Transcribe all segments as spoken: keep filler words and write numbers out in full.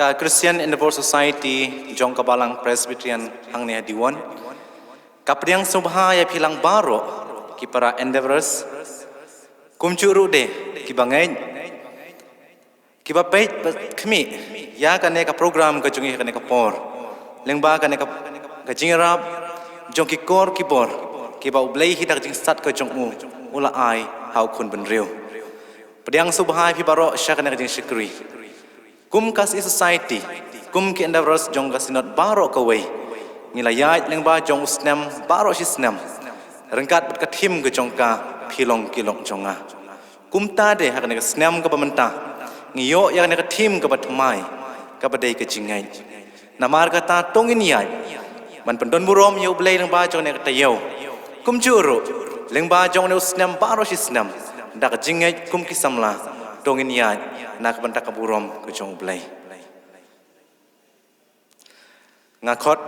Ka Christian Endeavour Society jong ka Balang Presbyterian hangne ha Diwon ka pdiang sngewbha ïa phi lang baroh ki para Endeavours, kumjuh ruh de ki bangeit, kiba peit bad khmih ïa kane ka program ka jong ngi ha kane ka por, lyngba kane ka, ka jingïarap jong ki kor ki bor kiba U Blei hi da ka jingstad ka jong u u la ai ha u khun bynriew. Pdiang sngewbha ïa phi baroh sha kane ka jingshakri. Kum ka C E Society, kum ki Endeavours jong ka Synod baroh kawei, ngi la ïaid lyngba jong u snem baroh shi snem ryngkat bad ka theme ka jong ka Phi long ki lok jong nga. Kumta de ha kane ka snem kaba mynta ngi ïoh ïa kane ka theme kaba thymmai, kaba dei ka jingngeit. Namar kata to ngin ïaid ban pyndon burom ïa U Blei lyngba jong kane ka taïew, kumjuh ruh lyngba jong kane u snem baroh shi snem, da ka jingngeit kum ki samla to ngin ïaid na ka bynta ka burom ka jong U Blei. Nga khot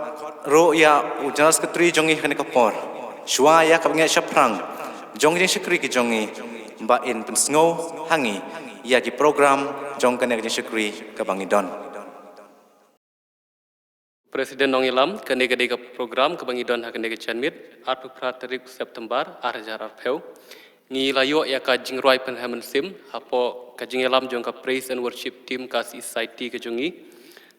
ruh ïa u General Secretary jong ngi ha kane ka por, shuwa ïa kaba ngi ïaid shaphrang jong ka jingshakri ka jong ngi, ba in pynsngew ha ngi ïa ki program jong kane ka jingshakri kaba ngi don. President Nongïalam, kane ka dei ka program kaba ngi don ha kane ka janmiet, arphew phra tarik September, ar hajar arphew. Ngi la ïoh ïa ka jingrwai pynheh mynsiem hapoh ka jingïalam jong ka Praise and Worship Team ka C E Society ka jong ngi.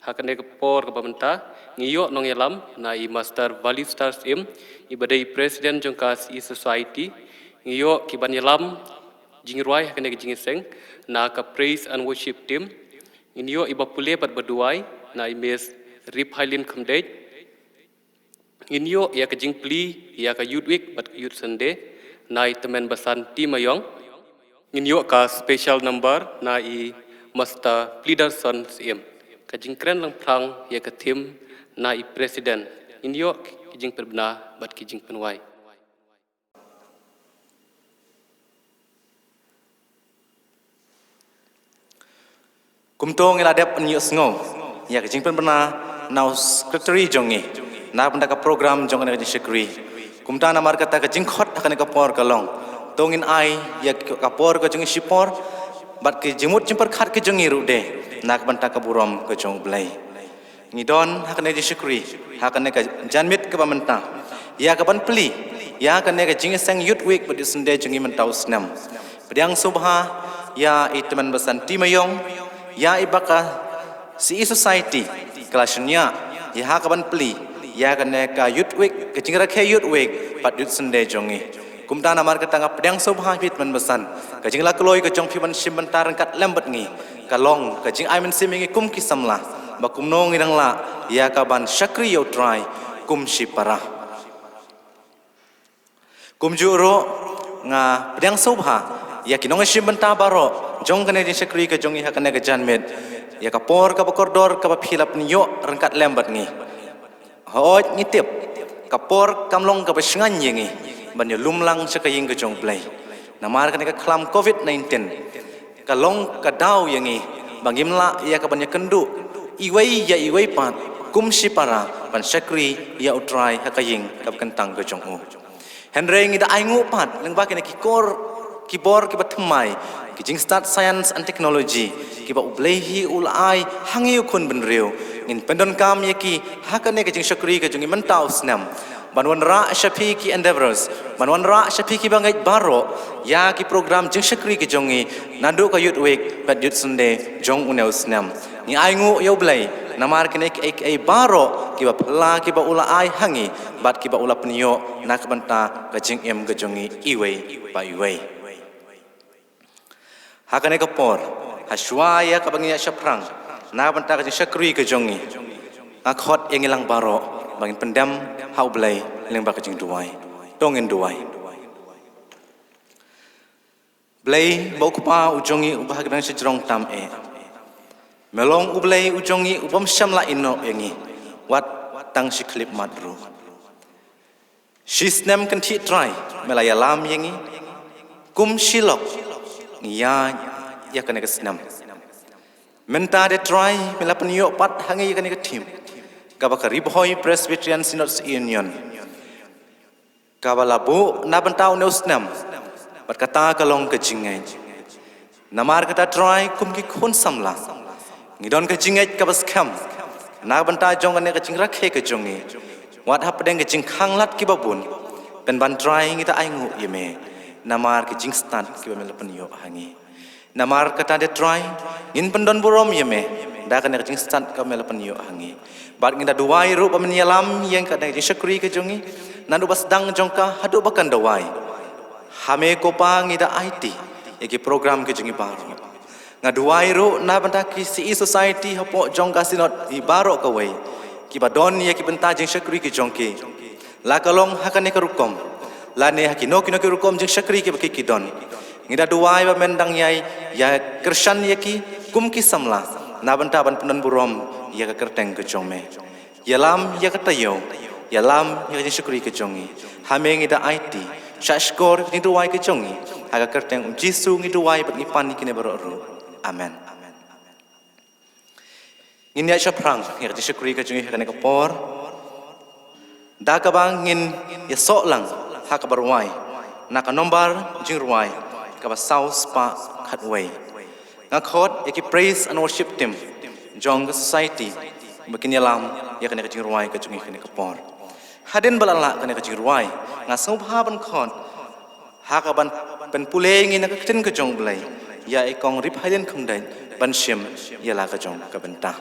Ha kane ka por kaba mynta ngi ïoh nongïalam na i Master Valistar Syiem, iba dei President jong ka C E Society. Ngi ïoh ki ban ïalam jingrwai ha kane ka jingïaseng na ka Praise and Worship Team. Ngin ïoh iba pule bad ba duwai na i Miss Riphailin Khymdeit. Ngin ïoh ïa ka jingplie ïa ka Youth Week bad ka Youth Sunday na i Tymmen Basan T Mayong. Ngin ïoh ka special number na i Master Plidarson Syiem. Ka jingkren langphrang ïa ka theme na i President. Ngin ïoh ki jingpynbna bad ki jingpynwai. Kumto ngi la dep ban ïohsngew ïa ka jingpynbna na u Secretary jong ngi na ka bynta ka program jong kane ka jingshakri. Kumta namar kata ka jingkhot ha kane ka por ka long, to ngin ai ïa ka por ka jong ngi shipor bad ka jingmut jingpyrkhat ka jong ngi ruh de na ka bynta ka burom ka jong U Blei. Ngi don ha kane ka jingshakri ha kane ka janmiet kaba mynta ïa ka ban plie ïa kane ka jingïaseng Youth Week bad Youth Sunday jong ngi mynta u snem. Pdiang sngewbha ïa i Tymmen Basan T Mayong, ïa iba ka C E Society ka la shaniah ïa ha ka ban plie ïa kane ka Youth Week, ka jingrakhe Youth Week bad Youth Sunday jong ngi. Kumta namar kata nga pdiang sngewbha ïa phi Tymmen Basan, ka jinglakloi ka jong phi ban shim bynta ryngkat lem bad ngi ka long ka jingai mynsiem ïa ngi kum ki samla ba kumno ngi dang lah ïa ka ban shakri ïa U Trai kum shipara. Kumjuh ruh nga pdiang sngewbha ïa ki nongshim bynta baroh jong kane ka jingshakri ka jong ngi ha kane ka janmiet ïa ka por kaba kordor kaba phi la pynïoh ryngkat lem bad ngi. Hooid ngi tip ka por kam long kaba shngaiñ ïa ngi ban ïalum lang sha ka ïing ka jong U Blei. Namar kane ka khlam covid nineteen ka long ka daw ïa ngi ba ngim lah ïa ka ban ïakynduh iwei ïa iwei pat kum shipara ban shakri ïa U Trai ha ka ïing kaba kyntang ka jong u. Hynrei ngi da ainguh pat lyngba kine ki kor ki bor kiba thymmai, ki jingstad science and technology kiba U Blei hi u la ai ha ngi u khun bynriew. Ngin pyndonkam ïa ki ha kane ka jingshakri ka jong ngi mynta u snem ban wanrah sha phi ki Endeavours, ban wanrah sha phi ki bangeit baroh ïa ki program jingshakri ka jong ngi naduh ka Youth Week bad Youth Sunday jong une u snem. Ngi ainguh ïa U Blei namar kine kiei kiei baroh kiba phylla kiba u la ai ha ngi bad kiba u la pynïoh na ka bynta ka jingim ka jong ngi iwei pa iwei. Ha kane ka por, ha shuwa ïa kaba ngi ïa shaphrang na ka bynta ka jingshakri ka jong ngi, nga khot ïa ngi lang baroh ba ngin pyndem ha U Blei lyngba ka jingduwai. To ngin duwai. Blei ba u Kpa u jong ngi uba ha ka bneng shajrong tam eh, me long U Blei u jong ngi u bym shym la ïehnoh ïa ngi wat tang shi khyllipmat ruh. Shi snem kynthih Trai me la ïalam ïa ngi, kum shi lok ngi ïaid ïa kane ka snem. Mynta de Trai me la pynïoh pat ha ngi ïa kane ka theme kaba ka Ri Bhoi Presbyterian Synod Union kaba la buh na bynta une u snem, bad kata ka long ka jingngeit. Namar kata Trai kum ki khun samla Ngi don ka jingngeit kaba skhem na bynta jong kane ka jingrakhe ka jong ngi. Wat hapdeng ka jingkhang lad kiba bun, pynban Trai ngi da ainguh ïa me namar ka jingstad kiba me la pynïoh ha ngi. Namar kata de Trai, ngin pyndon burom ïa me da kane ka jingstad kaba me la pynïoh ha ngi. Bad ngi da duwai ruh ba men ïalam ïa kane ka jingshakri ka jong ngi, naduh ba sdang jong ka haduh ba kan da wai. Ha me ko Pa ngi da aiti ïa ki program ka jong ngi baroh. Nga duwai ruh na bynta ki C E Society hapoh jong ka Synod hi baroh kawei, kiba don ïa ki bynta jingshakri ki jong ki, la ka long ha kane ka rukom lane ha kino kino ki rukom jingshakri kiba ki ki don. Ngi da duwai ba men dang ïai ïa kyrshan ïa ki kum ki samla na bynta ban pyndon burom ïa ka kyrteng ka jong me. Ïalam ïa ka taïew, ïalam ïa ka jingshakri ka jong ngi. Ha me ngi da aiti, shah shkor ïa ka jingduwai ka jong ngi. Ha ka kyrteng U Jisu ngi duwai bad ngi pan ïa kine baroh ruh. Amen. Ngin ïa shaphrang ïa ka jingshakri ka jong ngi ha kane ka por da kaba ngin ïasoh lang ha kaba rwai na ka nombar jingrwai kaba saw spah khatwei. Nga khot ïa ki praise and worship team jong ka society ba kin ïalam ïa kane ka jingrwai ka jong ngi ha kane ka por. Hadien ba la lah kane ka jingrwai, nga sngewbha ban khot ha kaban pynpule ïa ngi na ka ktien ka jong U Blei ïa i Kong Riphaïlin Khymdeit ban shim ïa la ka jong ka bynta.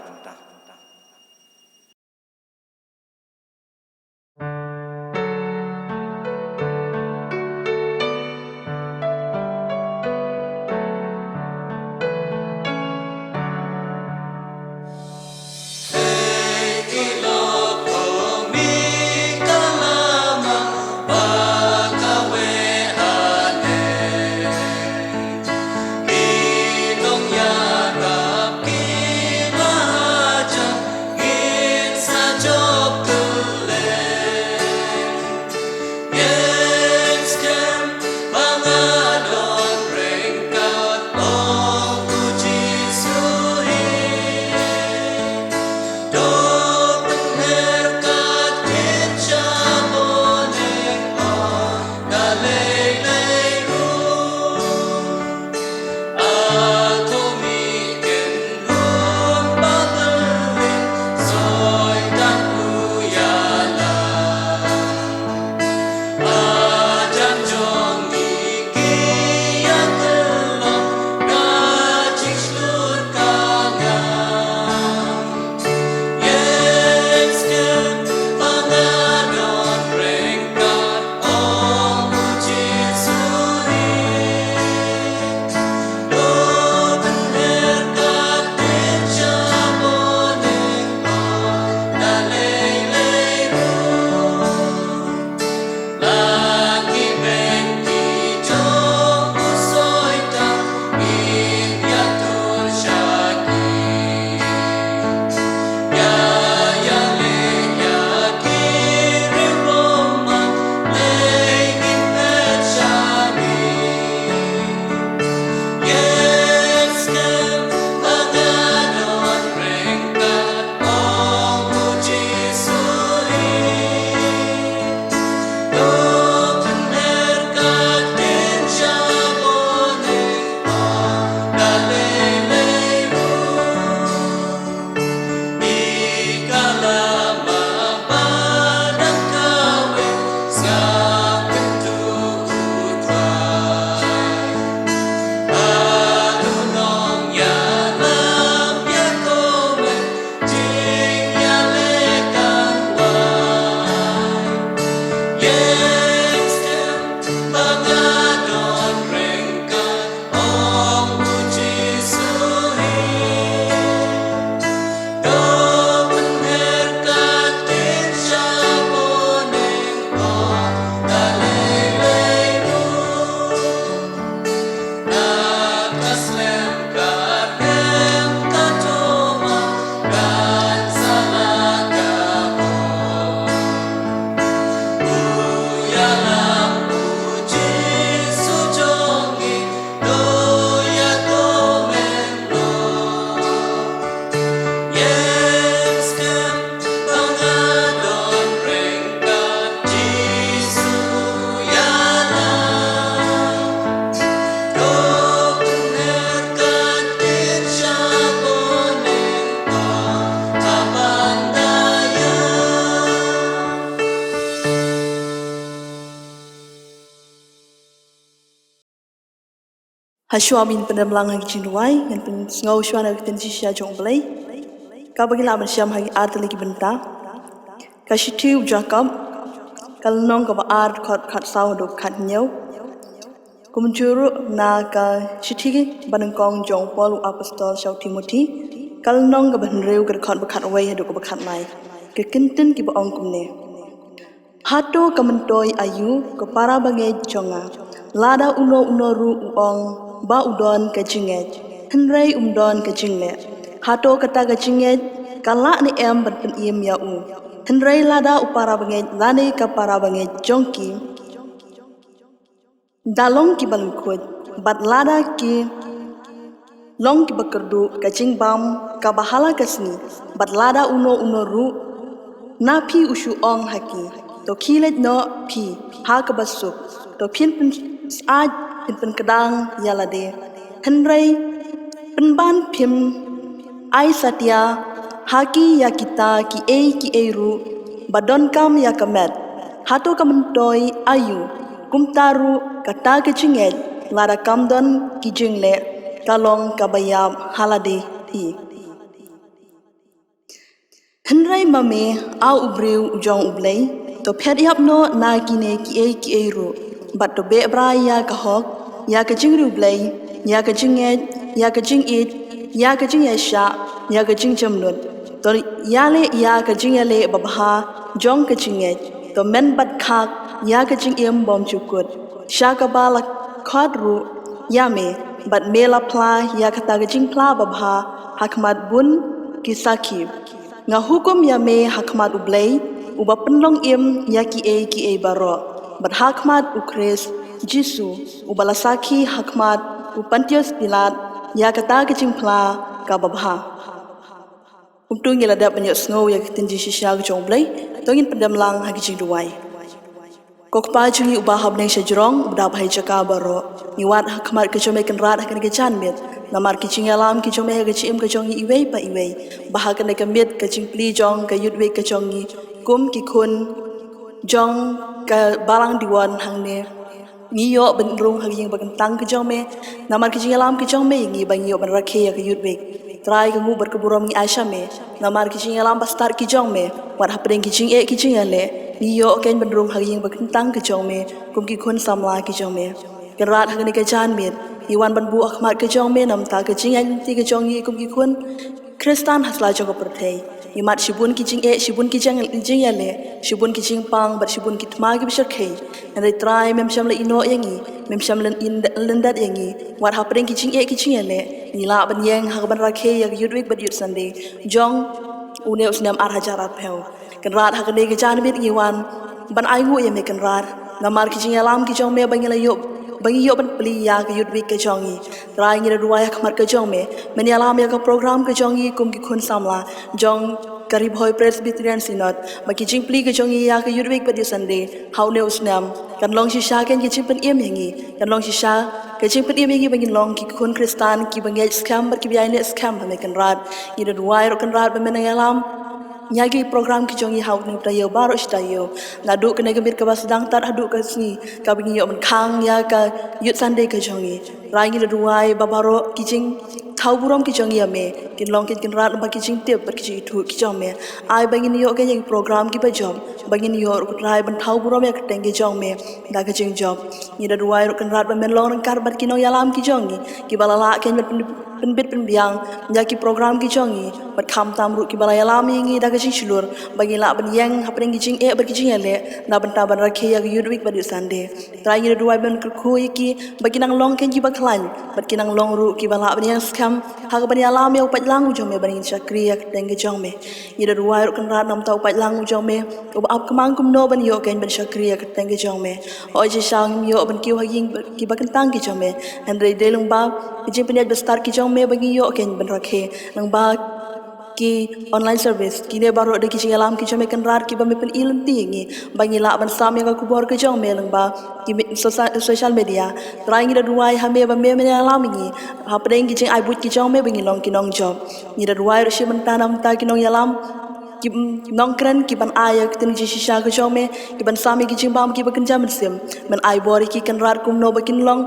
Hashwa ban pyndem lang ha ki jingduwai, ngan pynsngew shwa na ka ktien shisha jong U Blei. Kaba ngi lah ban shem ha ki ar tylli ki bynta. Ka shithi u Jakob, ka lynnong kaba ar, dkhot khatsaw haduh khathynñiew. Kumjuh ruh na ka shithi banyngkong jong u Paul u apostol sha u Timothi, ka lynnong kaba hynriew, ka dkhot ba khatwei haduh kaba khatlai. Ka kyntien kiba ong kumne. Hato ka myntoi aïu, ko para bangeit jong nga? Lada uno uno ruh u ong ba u don ka jingngeit, hynrei um don ka jingleh, hato kata ka jingngeit ka lah ne em ban pynim ïa u? Hynrei lada u para bangeit lane ka para bangeit jong ki da long kiba lyngkhuid, bad lada ki long kiba kyrduh, ka jingbam kaba ha la ka sngi, bad lada uno uno ruh na phi u shu ong ha ki, to khie leit noh phi ha kaba suk, to phin pynsyaid, phin pynkdang ïa lade, hynrei pynban phim ai satia ha ki ïa kita kiei kiei ruh ba donkam ïa ka met. Hato ka myntoi aïu? Kumta ruh kata ka jingngeit, lada kam don ki jingleh, ka long kaba ïap ha lade hi. Hynrei ma me, a u briew u jong U Blei, to phet ïap noh na kine kiei kiei ruh, bad to beh bra ïa ka hok, ïa ka jingriewblei, ïa ka jingngeit, ïa ka jingïeit, ïa ka jingïaishah, ïa ka jingjemnud. To ïaleh ïa ka jingïaleh babha jong ka jingngeit. To men bad khak ïa ka jingim bymjukut, sha kaba la khot ruh ïa me, bad me la phla ïa kata ka jingphla babha ha khmat bun ki sakhi. Nga hukum ïa me ha khmat U Blei, uba pynlong im ïa kiei kiei baroh, bad ha khmat U Khrist Jisu, uba la sakhi ha khmat u Pontius Pilat ïa kata ka jingphla kaba bha. Kumto ngi la dep ban ïohsngew ïa ka ktien jingshisha ka jong U Blei, to ngin pyndem lang ha ki jingduwai. Ko Kpa jong ngi uba ha bneng shajrong, uba dap ha ki jaka baroh, ngi wad ha khmat ka jong me Kynrad ha kane ka janmiet, namar ki jingïalam ki jong me ha ka jingim ka jong ngi iwei pa iwei, ba ha kane ka miet ka jingplie jong ka Youth Week ka jong ngi, kum ki khun jong ka Balang Diwon hangne, ngi ïoh ban rung ha ka ïing ba kyntang ka jong me, namar ki jingïalam ki jong me ïa ngi ba ngi ïoh ban rakhe ïa ka Youth Week. Trai, ka nguh bad ka burom ngi ai sha me, namar ki jingïalam ba stad ki jong me, wat hapdeng ki jingeh ki jingïaleh, ngi ïoh kein ban rung ha ka ïing ba kyntang ka jong me, kum ki khun samla ki jong me. Kynrad, ha kane ka janmiet, ngi wan ban buh ha khmat ka jong me, namar ka jingïaid lynti ka jong ngi kum ki khun Khristan ha sla jong ka pyrthei. Ngi mad shibun ki jingeh, shibun ki jing, jingïaleh, shibun ki jingpang, bad shibun ki thma kiba shyrkhei. Hynrei Trai, mem shym la ïehnoh ïa ngi, mem shym la ïehnoh ïa ngi. Wat hapdeng ki jingeh ki jingïaleh, ngi lah ban ïeng ha kaban rakhe ïa ka Youth Week bad Youth Sunday jong une u snem ar hajar arphew. Kynrad, ha kane ka janmiet ngi wan ban ainguh ïa me Kynrad, namar ki jingïalam ki jong me ba ngi la ïoh, ba ngi ïoh ban plie ïa ka Youth Week ka jong ngi. Trai, ngi da duwai ha khmat ka jong me, men ïalam ïa ka program ka jong ngi kum ki khun samla jong ka Ri Bhoi Presbyterian Synod, ba ki jingplie ka jong ngi ïa ka Youth Week bad Youth Sunday ha une u snem kan long shisha kein ka jingpynim ïa ngi, kan long shisha ka jingpynim ïa ngi ba ngin long ki khun Khristan kiba ngeit skhem bad kiba ïaineh skhem ha me Kynrad. Ngi da duwai ruh Kynrad ba men nang ïalam ïa ki program ki jong ngi ha une u taïew baroh shi taïew. Naduh kane ka miet kaba sdang tad haduh ka sngi kaba ngi ïoh ban khang ïa ka Youth Sunday ka jong ngi. Trai, ngi da duwai ba baroh ki jingthaw burom ki jong ngi ïa me kin long kein Kynrad lyngba ki jingtip bad ki jingithuh ki jong me. Ai ba ngin ïoh kein ïa ki program kiba jop, ba ngin ïoh ruh Trai ban thaw burom ïa ka kyrteng ka jong me da ka jingjop. Ngi da duwai ruh Kynrad ba men long ryngkat bad ki nongïalam ki jong ngi kiba la lah kein ban pyn, pynbit pynbiang ïa ki program ki jong ngi, bad khamtam ruh kiba la ïalam ïa ngi da ka jingshlur ba ngi lah ban ïeng hapdeng ki jingeh bad ki jingïaleh na bynta ban rakhe ïa ka Youth Week bad Youth Sunday. Trai, ngi da duwai ban kyrkhu ïa ki ba ki nang long kein kiba khlaiñ, bad ki nang long ruh kiba lah ban ïeng skhem ha kaban ïalam ïa u paidlang u jong me, ban ïeng shakri ïa ka kyrteng ka jong me. Ngi da duwai ruh Kynrad namar uta u paidlang u jong me uba ap kyrman kumno ban ïoh kein ban shakri ïa ka kyrteng ka jong me. Hooid, shisha ngim ïoh ban kiew ha ïing kiba kyntang ki jong me, hynrei dei lyngba ki jingpynïaid ba stad ki jong me ba ngi ïoh kein ban rakhe lyngba ki online service. Kine baroh dei ki jingïalam ki jong me Kynrad kiba me pyni lynti ïa ngi ba ngi lah ban sam ïa ka khubor ka jong me lyngba ki me, sosa, social media. Trai, ngi da duwai ha me ba me men ïalam ïa ngi hapdeng ki jingai buit ki jong me ba ngin long ki nongjop. Ngi da duwai ruh shi bynta namar uta ki nongïalam, ki, mm, nongkren kiban ai ïa ka ktien jingshisha ka jong me, kiban sam ïa ki jingbam kiba kynja mynsiem. Men ai bor ïa ki Kynrad kumno ba kin long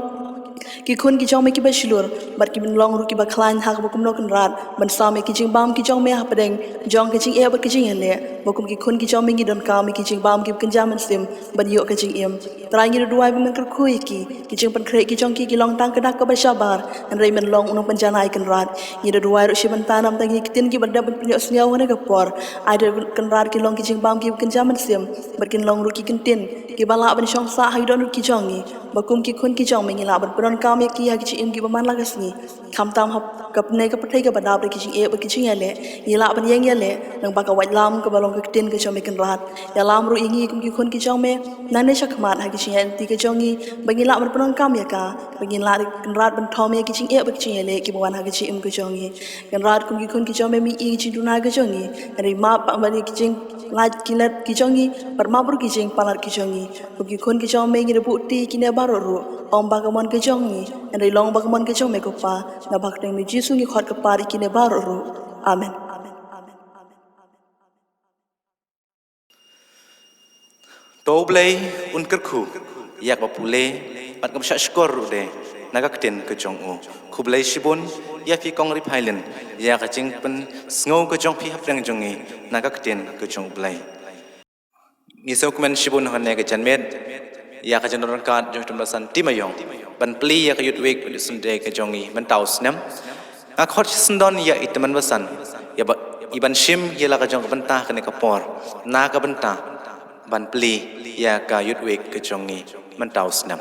Ki khun ki jong me kiba shlur bad ki ban long ruh kiba khlaiñ ha kaba kumno Kynrad ban sam ïa ki jingbam ki jong me hapdeng jong ka jingeh bad ka jingïaleh. Ba kum ki khun ki jong me ngi donkam ïa ki jingbam kiba kynja mynsiem ban ïoh ka jingim. Trai, ngi da duwai ba men kyrkhu ïa ki, ki jingpynkhreh ki jong ki ki long tang ka dak kaba shabar, hynrei men long u nongpynjanai Kynrad. Ngi da duwai ruh shi bynta namar ïa ki ktien kiba dep ban pynïohsngew ha kane ka por. Ai da Kynrad ki long ki jingbam kiba kynja mynsiem bad kin long ruh ki ktien kiba lah ban shong sah ha ki dohnud ki jong ngi. Ba kum ki khun ki jong me ngi lah ban pyndonkam ïa ki ha ki jingim kiba man la ka sngi. Khamtam ha kane ka pyrthei kaba dap da ki jingeh bad ki jingïaleh, ngi lah ban ïeng ïaleh lyngba ka waitlam kaba long ka ktien ka jong me Kynrad. Ïalam ruh ïa ngi kum ki khun ki jong me nangne shakhmat ha ki jingïaid lynti ki jong ngi, ba ngi lah ban pyndonkam ïa ka, ba ngin lah Kynrad ban thom ïa ki jingeh bad ki jingïaleh kiba wan ha ki jingim ki jong ngi. Kynrad, kum ki khun ki jong me, mih ïa ki jingduna ki jong ngi, hynrei map pat ïa ki jinglait ki let ki jong ngi bad map ruh ki jingpalat ki jong ngi. Kum ki khun ki jong me ngi da buh kti ïa kine baroh ruh, ym ba ka mon ka jong ngi, hynrei long ba ka mon ka jong me ko Pa. Na ka bynta U Jisu ngi khot ka par ïa kine baroh ruh. Amen. To U Blei un kyrkhu ïa kaba pule bad kaba shah shkor ruh de na ka ktien ka jong u. Khublei shibun ïa phi Kong Riphailin ïa ka jingpynsngew ka jong phi hapdeng jong ngi na ka ktien ka jong U Blei. Ngi sngewkmen shibun ha kane ka janmiet ïa ka jingdon ryngkat jong i Tymmen Basan T. Maïong ban plie ïa ka Youth Week, Youth Sunday ka jong ngi mynta u snem. Nga khot shisyndon ïa i Tymmen Basan ïa ba, i ban shim ïa la ka jong ka bynta ha kane ka por, na ka bynta ban plie ïa ka Youth Week ka jong ngi mynta u snem.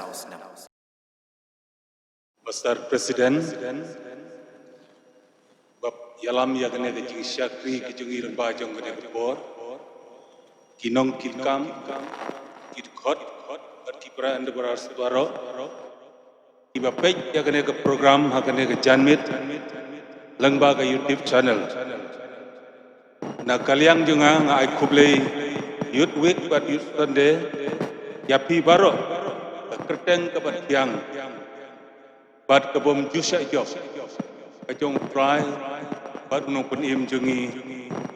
Mister President, bad ïalam ïa kane ka jingshakri ka jong ngi lyngba jong kane ka por, ki nongkitkam, ki dkhot bad ki para enterprise baroh kiba peit ïa kane ka program ha kane ka janmiet lyngba ka YouTube channel. Na ka liang jong nga, nga ai khublei Youth Week bad Youth Sunday ïa phi baroh, ka kyrteng kaba thiang bad ka bym ju shah jop ka jong U Trai bad U Nongpynim jong ngi,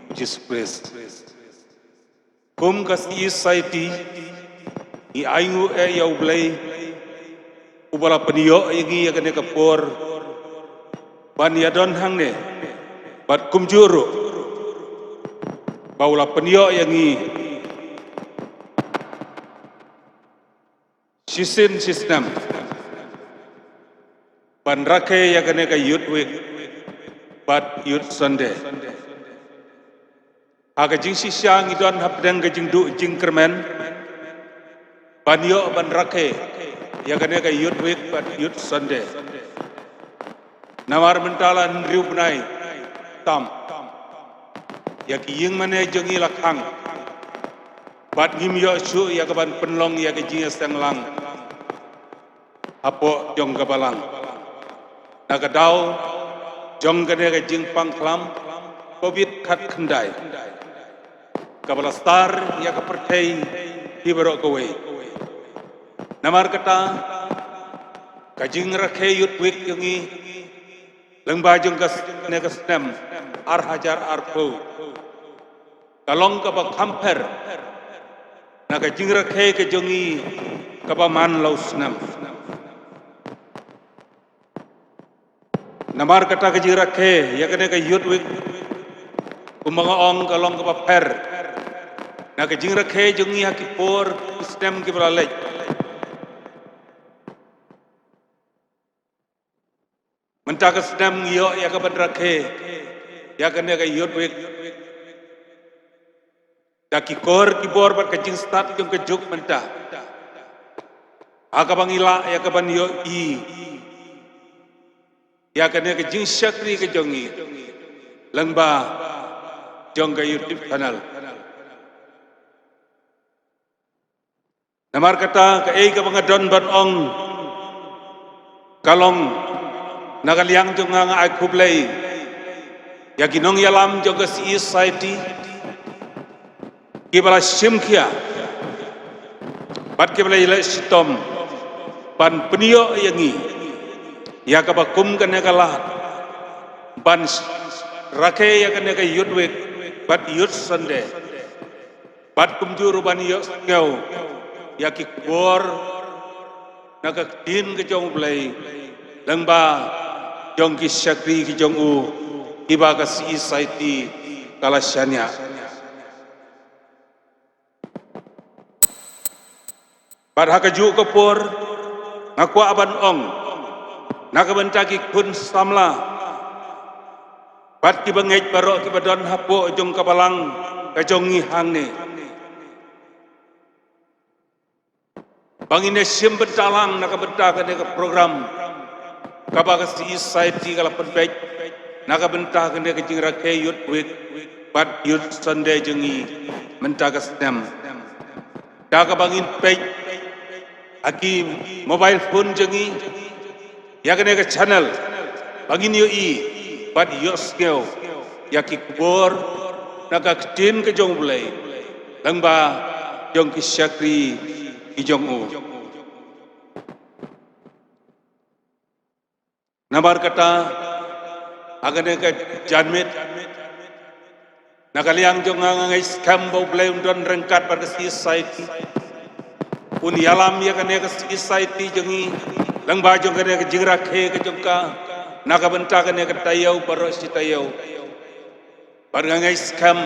U Jisu Khrist. Kum ka C E Society, ngi ainguh eh ïa U Blei uba la pynïoh ïa ngi ïa kane ka por ban ïadon hangne, bad kumjuh ruh ba u la pynïoh ïa ngi shisien shisnem ban rakhe ïa kane ka Youth Week bad Youth Sunday. Ha ka jingshisha ngi don hapdeng ka jingduh jingkyrmen ban ïoh ban rakhe ïa kane ka Youth Week bad Youth Sunday. Namar mynta la hynriew bnai tam ïa ki ïingmane jong ngi la khang bad ngim ïoh shuh ïa ka ban pynlong ïa ka jingïaseng lang hapoh jong ka balang na ka daw jong kane ka jingpang khlam Covid khatkhyndai kaba la star ïa ka pyrthei hi baroh kawei. Namar kata ka jingrakhe Youth Week jong ngi lyngba jong kane ka snem ar hajar arphew ka long kaba kham pher na ka jingrakhe ka jong ngi kaba man la u snem. Namar kata ka jingrakhe ïa kane ka Youth Week kumba nga ong ka long kaba pher na ka jingrakhe jong ngi ha ki por ki snem kiba la leit. Mynta ka snem ngi ïoh ïa ka ban rakhe ïa kane ka Youth Week da ki kor ki bor bad ka jingstad jong ka juk mynta ha kaba ngi lah ïa ka ban ïohi ïa kane ka jingshakri ka jong ngi lyngba jong ka YouTube channel. Namar kata kaei kaba nga don ban ong ka long na ka liang jong nga, nga ai khublei ïa ki nongïalam jong ka C E Society kiba la shim khia bad kiba la ïaleh shitom ban pynïoh ïa ngi ïa kaba kum kane ka lad ban rakhe ïa kane ka Youth Week bad Youth Sunday. Bad kumjuh ruh ban ïohsngew ïa ki khubor na ka ktien ka jong U Blei lyngba jong ki shakri ki jong u, kiba ka C E Society ka la shaniah. Bad ha kajuh ka por nga kwah ban ong na ka bynta ki khun samla bad kiba ngeit baroh kiba don hapoh jong ka balang ka jong ngi hangne, ba ngin ïa shim bynta lang na ka bynta kane ka program kaba ka C E Society ka la pynbeit na ka bynta kane ka jingrakhe Youth Week bad Youth Sunday jong ngi mynta ka snem. Da kaba ngin peit ha ki mobile phone jong ngi ïa kane ka channel, ba ngin ïohi bad ïohsngew ïa ki khubor na ka ktien ka jong U Blei lyngba jong ki shakri ki jong u. Namar kata, ha kane ka janmiet, na ka liang jong nga, nga ngeit skhem ba U Blei un don ryngkat bad ka C E Society, un ïalam ïa kane ka C E Society jong ngi lyngba jong kane ka jingrakhe ka jong ka na ka bynta kane ka taïew baroh shi taïew. Bad nga ngeit skhem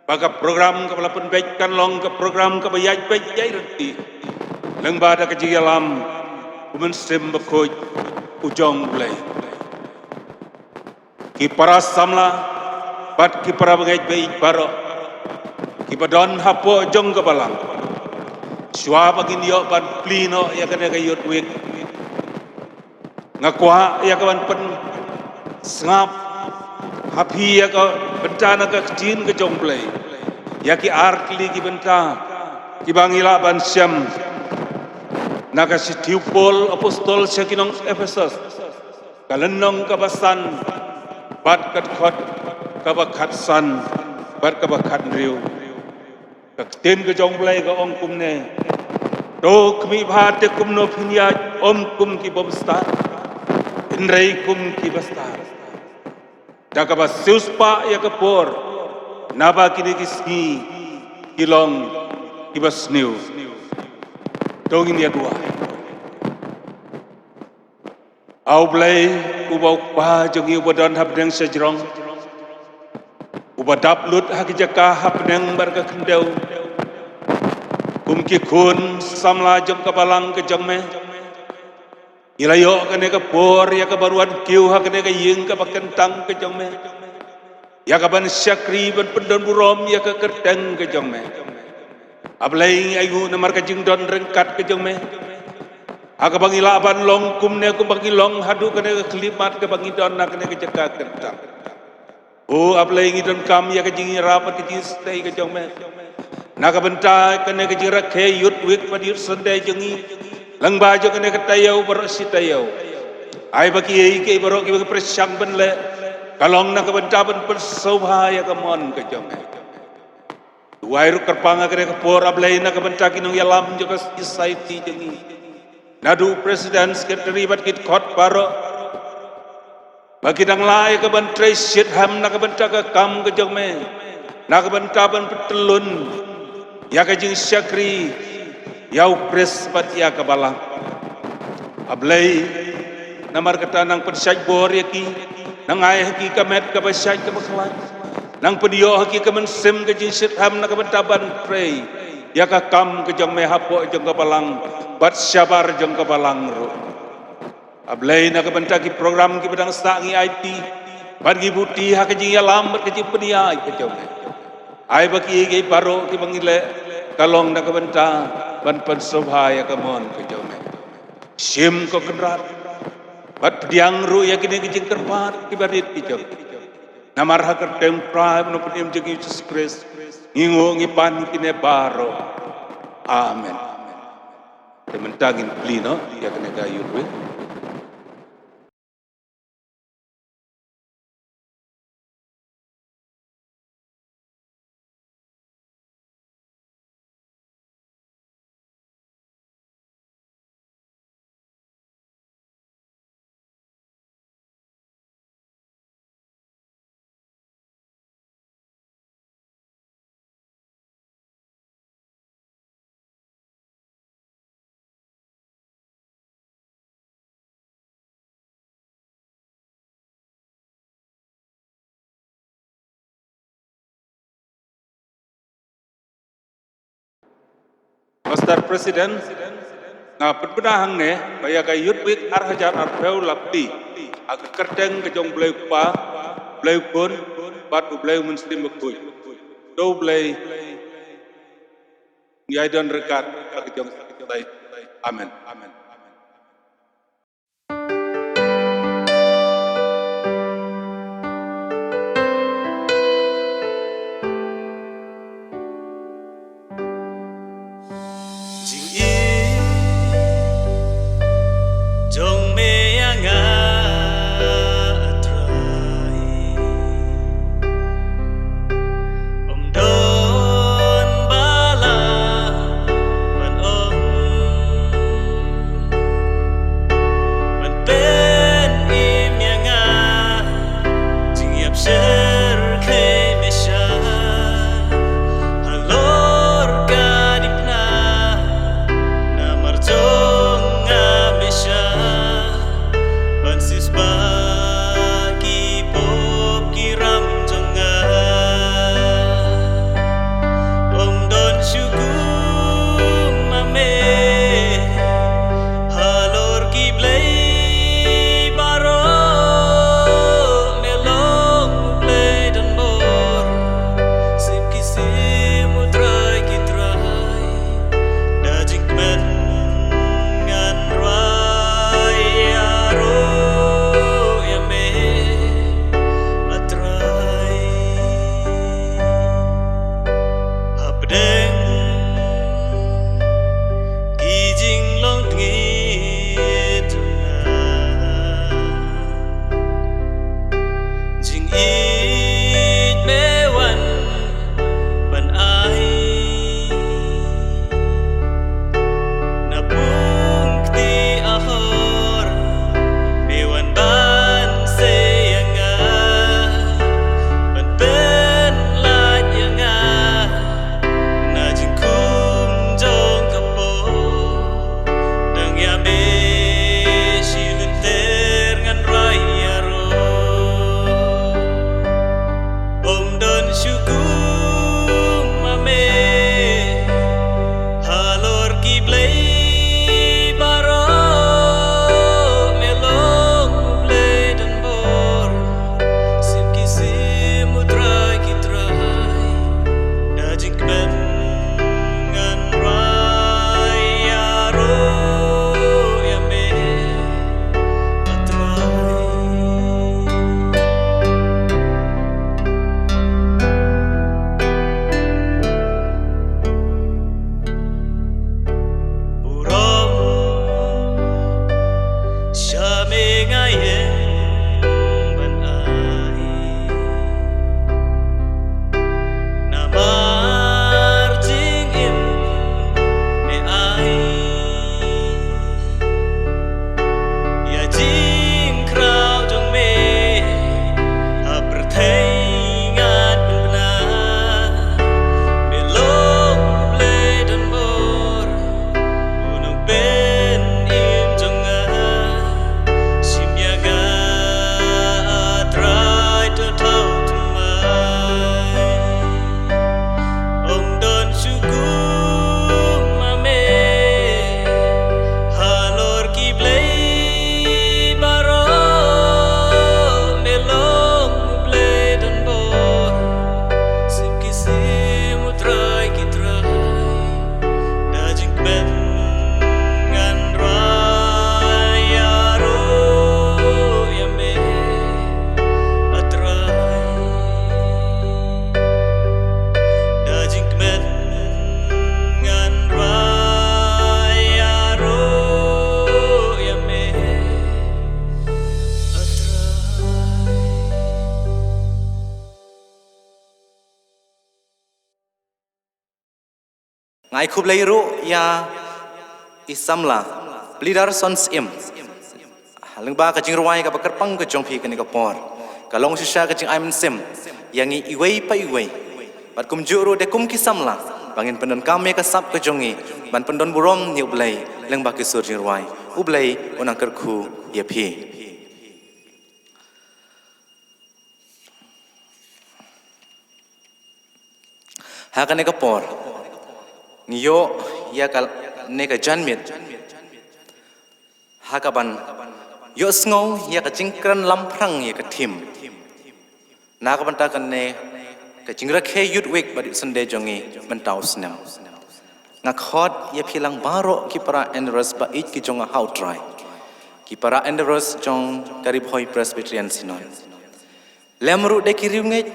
ba ka program kaba la pynbeit kan long ka program kaba ïaid beit ïaid ryntih lyngba da ka jingïalam u Mynsiem Bakhuid u jong U Blei. Ki para samla bad ki para bangeit baieit baroh kiba don hapoh jong ka balang, shuwa ba ngin ïoh ban plie noh ïa kane ka Youth Week, nga kwah ïa ka ban pynsngap ha phi ïa ka bynta na ka ktien ka jong U Blei ïa ki ar tylli ki bynta kiba ngi lah ban shem na ka shithi u Paul apostol sha ki nong Ephesos, ka lynnong kaba san bad ka dkhot kaba khatsan bad kaba khathynriew. Ka ktien ka jong U Blei ka ong kumne: To khmih bha te kumno phin ïaid, ym kum ki bymstad, hynrei kum kiba stad, da kaba siewspah ïa ka por, naba kine ki sngi ki long kiba sniew. To ngin ïa duwai. A U Blei, uba U Kpa jong ngi uba don ha bneng shajrong, uba dap lut ha ki jaka ha bneng bad ka khyndew, kum ki khun samla jong ka balang ka jong me, ngi la ïoh kane ka por ïa ka ban wan kiew ha kane ka ïing kaba kyntang ka jong me, ïa ka ban shakri ban pyndon burom ïa ka kyrteng ka jong me. A Blei, ngi ainguh namar ka jingdon ryngkat ka jong me, ha kaba ngi lah ban long kumne kumba ngi long haduh kane ka khyllipmat kaba ngi don ha kane ka jaka kyntang. O A Blei, ngi donkam ïa ka jingïarap bad ka jingstad ka jong me na ka bynta kane ka jingrakhe Youth Week bad Youth Sunday jong ngi lyngba jong kane ka taïew baroh shi taïew. Ai ba kiei kiei baroh kiba ngi pyrshang ban leh, ka long na ka bynta ban pynsngewbha ïa ka mon ka jong me. Duwai ruh kyrpang ha kane ka por, A Blei, na ka bynta ki nongïalam jong ka society jong ngi, naduh president, secretary bad ki dkhot baroh, ba ki dang lah ïa ka ban trei shitrhem na ka bynta ka kam ka jong me, na ka bynta ban pyntylun ïa ka jingshakri ïa U Khrist bad ïa ka balang. A Blei, namar kata nang pynshait bor ïa ki, nang ai ha ki ka met kaba shait kaba khlaiñ, nang pynïoh ha ki ka mynsiem ka jingshitrhem na ka bynta ban trei ïa ka kam ka jong me hapoh jong ka balang bad shabar jong ka balang ruh. A Blei, na ka bynta ki program kiba dang sah ngi aiti bad ngi buti ha ka jingïalam bad ka jingpynïaid ka jong me, ai ba kiei kiei baroh kiba ngi leh ka long na ka bynta ban pynsngewbha ïa ka mon ka jong me. Shim ko Kynrad bad pdiang ruh ïa kine ki jingkyrpad kiba rit ki jong me. Namar ha ka kyrteng U Trai bad U Nongpynim jong ngi U Jisu Khrist ngi nguh ngi pan kine baroh. Amen. Te mynta ngin plie noh ïa kane ka Youth Week. Mister President, nga pynbna hangne ba ïa ka Youth Week ar hajar arphew la plie ha ka kyrteng ka jong U Blei U Kpa, U Blei U Khun bad U Blei U Mynsiem Bakhuid. To U Blei un ïai don ryngkat ha ka jong U Blei. Amen. Jingim jong me ïa nga, A Trai, ym don ba lah ban ong. Ban pynim ïa nga, jingïap shyrkhei me sha halor ka diengphna, namar jong nga me sha ban siewspah ki pop ki ram jong nga. Ym don shuh kum ma me halor ki blei baroh, me long U Blei donbor, sim ki sim, U Trai ki trai. Da jingkmen ngan rwai ïaroh ïa me, A Trai. Hapdeng ki jinglong tngit jong nga, jingïeit me wan ban ai. Na pung kti ahor me wan ban sei ïa nga, ban pynlait ïa nga na jingkhum jong ka pop. Dang ïa me shi lynter ngan rwai ïaroh. Ym don shuh kum ma me halor ki blei baroh, me long U Blei donbor, sim ki sim, U Trai ki trai. Da jingkmen ngan rwai ïaroh ïa me, A Trai. Burom sha me nga ïeng ban ai, namar jingim me ai. Ïa jingkhraw jong me ha pyrthei ngan pynbna. Me long U Blei donbor, U Nongpynim jong nga. Shim ïa nga, A Trai, to thaw thymmai. Ym don shuh kum ma me halor ki blei baroh, me long U Blei donbor, sim ki sim, U Trai ki trai. Da jingkmen ngan rwai ïaroh ïa me, A Trai. Da jingkmen ngan rwai ïaroh ïa me, A Trai. Nga ai khublei ruh ïa i samla Pli Darson Syiem lyngba ka jingrwai kaba kyrpang ka jong phi kane ka por. Ka long shisha ka jingai mynsiem ïa ngi iwei pa iwei. Bad kumjuh ruh de kum ki samla ba ngin pyndonkam ïa ka sap ka jong ngi ban pyndon burom ïa U Blei lyngba ki sur jingrwai. U Blei un nang kyrkhu ïa phi. Ha kane ka por ngi ïoh ïa kane ka janmiet ha kaban ïohsngew ïa ka jingkren lamphrang ïa ka theme na ka bynta kane ka jingrakhe Youth Week bad Youth Sunday jong ngi mynta u snem. Nga khot ïa phi lang baroh ki para Andaras ba ïeit ki jong nga ha U Trai, ki para Andaras jong ka Ri Bhoi Presbyterian Synod, lem ruh de ki riewngeit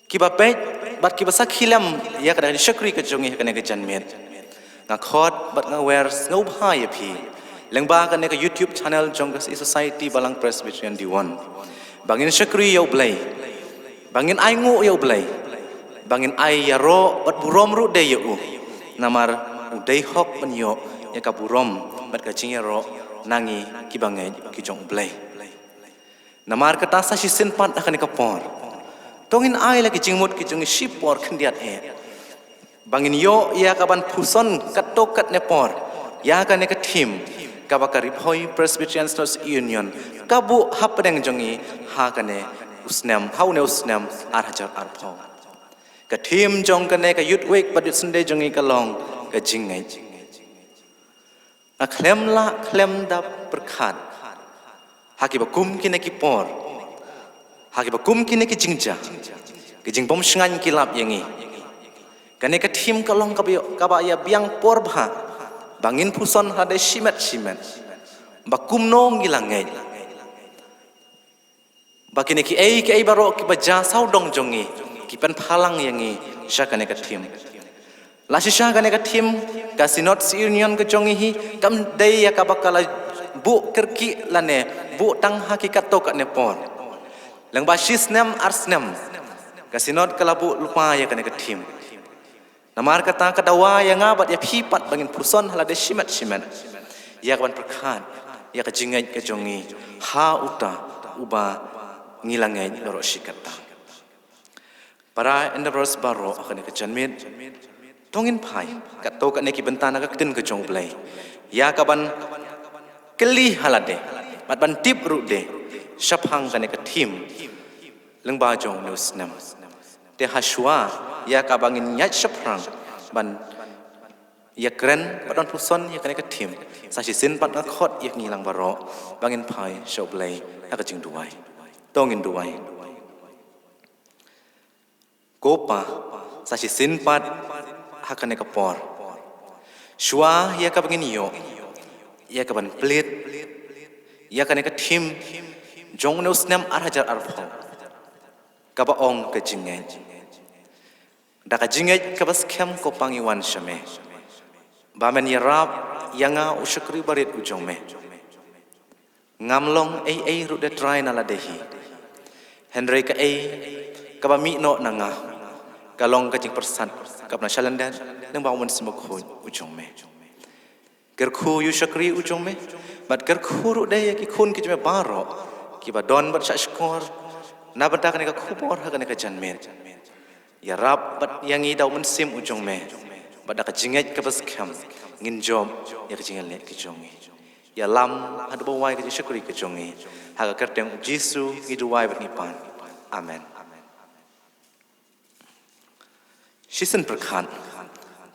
kiba peit bad kiba sakhi lem ïa ka jingshakri ka jong ngi ha kane ka janmiet. Nga khot bad nga wer sngewbha ïa phi lyngba kane ka YouTube channel jong ka Society Balang Presbyterian Dewan, ba ngin shakri ïa U Blei, ba ngin ai nguh ïa U Blei, ba ngin ai ïaroh bad burom ruh de ïa U, namar U dei hok ban ïoh ïa ka burom bad ka jingïaroh na ngi kiba ngeit ki jong U Blei. Namar kata sa shisien pat ha kane ka por, to ngin ai la ki jingmut ki jong ngi shipor khyndiat eh ba ngin ïoh ïa kaban puson katto katne por ïa kane ka theme kaba ka Ri Bhoi Presbyterian Students' Union ka buh hapdeng jong ngi ha kane u snem, ha une u snem ar hajar arphew. Ka theme jong kane ka Youth Week bad Youth Sunday jong ngi ka long ka jingngeit. Nga khlem lah khlem da pyrkhat ha kiba kum kine ki por, ha kiba kum kine ki jingjia, ki jingbym shngaiñ ki lap ïa ngi. Kane ka theme ka long kaba, kaba ïa biang por bha ba ngin puson ha de shimet shimet ba kumno ngi la ngeit, ba kine kiei kiei baroh kiba jia sawdong jong ngi ki pynphalang ïa ngi sha kane ka theme. La shisha kane ka theme, ka Synod Union ka jong ngi hi kam dei ïa kaba ka la buh kyrkieh lane buh tang ha ki katto katne por. Lyngba shi snem ar snem ka Synod ka la buh lypa ïa kane ka theme. Namar kata ka dawa ïa nga bad ïa phi pat ba ngin puson ha la de shimet shimet ïa kaban pyrkhat ïa ka jingngeit ka jong ngi ha uta uba ngi la ngeit baroh shi katta. Para Andaras baroh ha kane ka janmiet, to ngin phai katto katne ki bynta na ka ktien ka jong U Blei ïa kaban kylli ha la de bad ban tip ruh de shaphang kane ka theme lyngba jong une u snem. Te ha shuwa ïa kaba ngin ïaid shaphrang ban ïa kren bad ban puson ïa kane ka theme, sa shisien pat nga khot ïa ngi lang baroh ba ngin phai sha U Blei ha ka jingduwai. To ngin duwai. Ko Pa, sa shisien pat ha kane ka por, shuwa ïa kaba ngin ïoh ïa kaban plie ïa kane ka theme jong une u snem ar hajar arphew, kaba ong ka jingngeit. Da ka jingngeit kaba skhem ko Pa ngi wan sha me ba men ïarap ïa nga u shakri barit u jong me. Ngam long ei ei ruh de Trai na la de hi, hynrei kaei kaba mih noh na nga ka long ka jingpyrsad kaba na shalyndet lyngba U Mynsiem Bakhuid u jong me. Kyrkhu ïa u shakri u jong me bad kyrkhu ruh de ïa ki khun ki jong me baroh kiba don bad shah shkor na bynta kane ka khubor ha kane ka janmiet. Ïarap bad ïa ngi da U Mynsiem u jong me bad da ka jingngeit kaba skhem ngin jop ïa ka jingïaleh ka jong ngi. Ïalam haduh ba wai ka jingshakri ka jong ngi. Ha ka kyrteng U Jisu ngi duwai bad ngi pan. Amen. Shisien pyrkhat,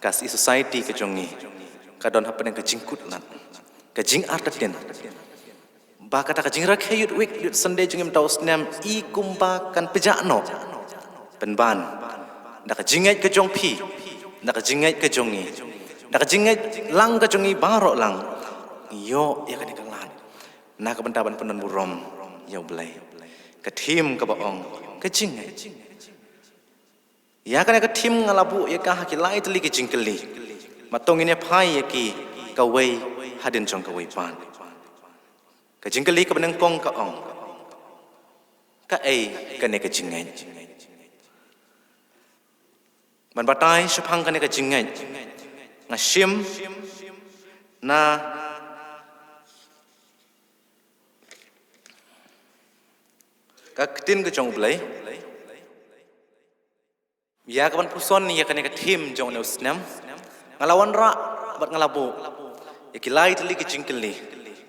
ka Society ka jong ngi ka don hapdeng ka jingkut lad, ka jingartatien ba kata ka jingrakhe Youth Week, Youth Sunday jong ngi mynta u snem i kumba kan pjah noh. Pynban da ka jingngeit ka jong phi, da ka jingngeit ka jong ngi, da ka jingngeit lang ka jong ngi baroh lang, ngi ïoh ïa kane ka lad na ka bynta ban pyndon burom ïa U Blei. Ka theme kaba ong ka jingngeit. Ïa kane ka theme nga la buh ïa ka ha ki lai tylli ki jingkylli. Bad to ngin ïa phai ïa ki kawei hadien jong kawei pat. Ka jingkylli kaba nyngkong ka ong, kaei kane ka jingngeit? Ban batai shaphang kane ka jingngeit, nga shim na ka ktien ka jong U Blei. Ïa kaban puson ïa kane ka theme jong une u snem, nga la wanrah bad nga la buh ïa ki lai tylli ki jingkylli.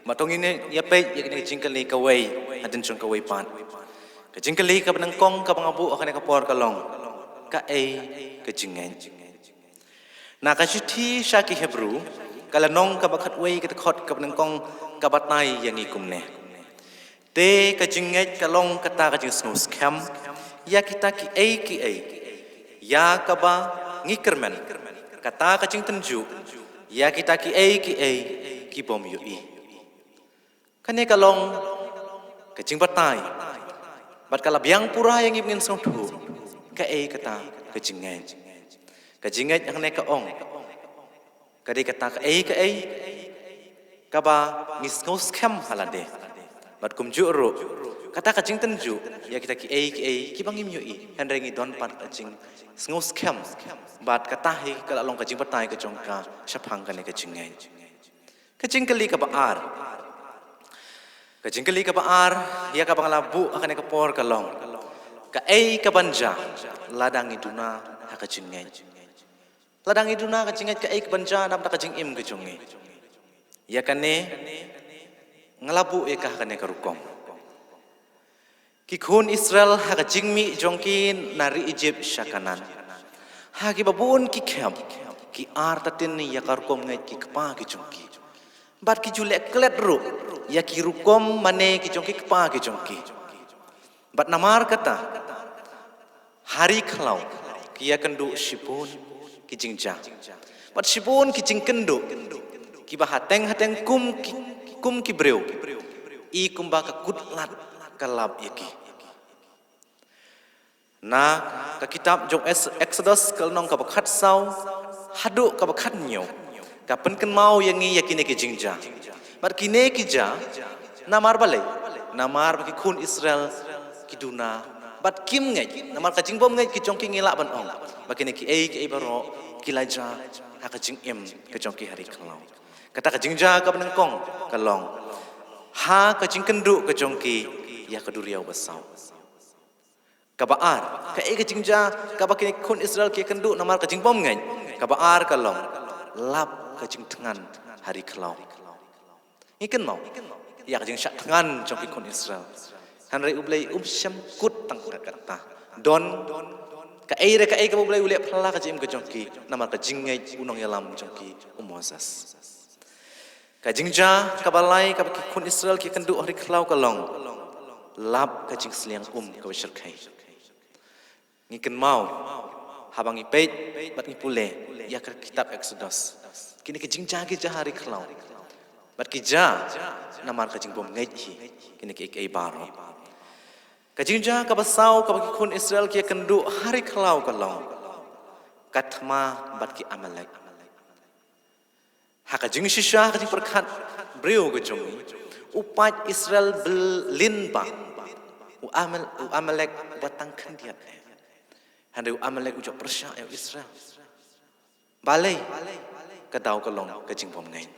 Bad to ngin ïa peit ïa kane ka jingkylli kawei hadien jong kawei pat. Ka jingkylli kaba nyngkong kaba nga buh ha kane ka por ka long, kaei ka jingngeit? Na ka shithi sha ki Hebru, ka lynnong kaba khatwei, ka dkhot kaba nyngkong, ka batai ïa ngi kumne: Te ka jingngeit ka long kata ka jingsngewskhem ïa kita kiei kiei ïa kaba ngi kyrmen, kata ka jingtynjuh ïa kita kiei kiei ki bym ïohi. Kane ka long ka jingbatai bad ka la biang pura ïa ngi ba ngin sngewthuh kaei kata ka jingngeit. Ka jingngeit hangne ka ong, ka dei kata kaei kaei kaba ngi sngewskhem ha lade. Bad kumjuh ruh, kata ka jingtynjuh ïa kita kiei kiei kiba ngim ïohi, hynrei ngi don pat ka jingsngewskhem. Bad kata hi ka la long ka jingbatai ka jong ka shaphang kane ka jingngeit. Ka jingkylli kaba ar. Ka jingkylli kaba ar ïa kaba nga la buh ha kane ka por ka long: Kaei kaban jia lada ngi duna ha ka jingngeit? Lada ngi duna ka jingngeit, kaei kaban jia na bynta ka jingim ka jong ngi? Ïa kane nga la buh ïa ka ha kane ka rukom. Ki khun Israel ha ka jingmih jong ki na ri Ijipt sha Kanaan, ha kiba bun ki khep, ki artatien ïa ka rukom ngeit ki kpa ki jong ki. Bad ki ju leh klet ruh ïa ki rukom mane ki jong ki kpa ki jong ki. Bad namar kata, ha ri khlaw ki ïakynduh shibun ki jingjia bad shibun ki jingkynduh kiba hateng hateng kum ki, kum ki briew, i kumba ka kut lad ka lap ïa ki. Na ka kitab jong Es-, Exodus ka lynnong kaba khatsaw haduh kaba khathynñiew ka pynkynmaw ïa ngi ïa kine ki jingjia. Bad kine ki jia namar balei? Namar ba ki khun Israel ki duna bad kim ngeit, namar ka jingbym ngeit ki jong ki, ngi lah ban ong ba kine kiei kiei baroh ki la jia ha ka jingim ka jong ki ha ri khlaw. Kata ka jingjia kaba nyngkong ka long ha ka jingkynduh ka jong ki ïa ka duriaw basaw. Kaba ar, kaei ka jingjia kaba kine khun Israel ki ïakynduh namar ka jingbym ngeit? Kaba ar ka long lap ka jingthngan ha ri khlaw. Ngi kynmaw ïa ka jingshah thngan jong ki khun Israel. Hynrei U Blei um shym kut tang kata. Don kaei re kaei kaba U Blei u leh phylla ka jingim ka jong ki namar ka jingngeit u nongïalam jong ki, u Moses. Ka jingjia kaba lai kaba ki khun Israel ki ïakynduh ha ri khlaw ka long lap ka jingsliang um kaba shyrkhei. Ngi kynmaw haba ngi peit bad ngi pule ïa ka kitab Exodus, kine ki jingjia ki jia ha ri khlaw bad ki jia namar ka jingbym ngeit hi kine kiei kiei baroh. Ka jingjia kaba saw kaba ki khun Israel ki ïakynduh ha ri khlaw ka long ka thma bad ki Amalek. Ha ka jingshisha, ha ka jingpyrkhat briew ka jong ngi, u paid Israel ba lyngba u Amal-, u Amalek ba tang khyndiat. Hynrei u Amalek u ju pyrshah ïa u Israel. Balei? Ka daw ka long ka jingbym ngeit.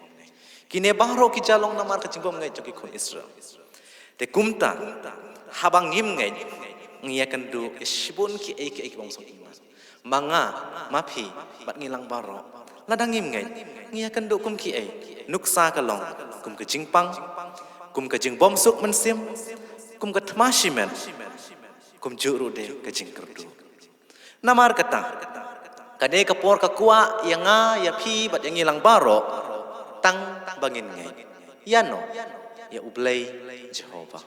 Kine baroh ki jia long namar ka jingbym ngeit jong ki khun Israel. Te kumta, haba ngim ngeit, ngi ïakynduh ïa shibun kiei kiei ki bym sngewthuh. Ma nga, ma phi bad ngi lang baroh, lada ngim ngeit, ngi ïakynduh kum kiei? Nuksa ka long kum ka jingpang, kum ka jingbymsuk mynsiem, kum ka thma shimet, kumjuh ruh de ka jingkyrduh. Namar kata, kane ka por ka kwah ïa nga, ïa phi bad ïa ngi lang baroh tang ba ngin ngeit. Ïano? Ïa U Blei Jehobah.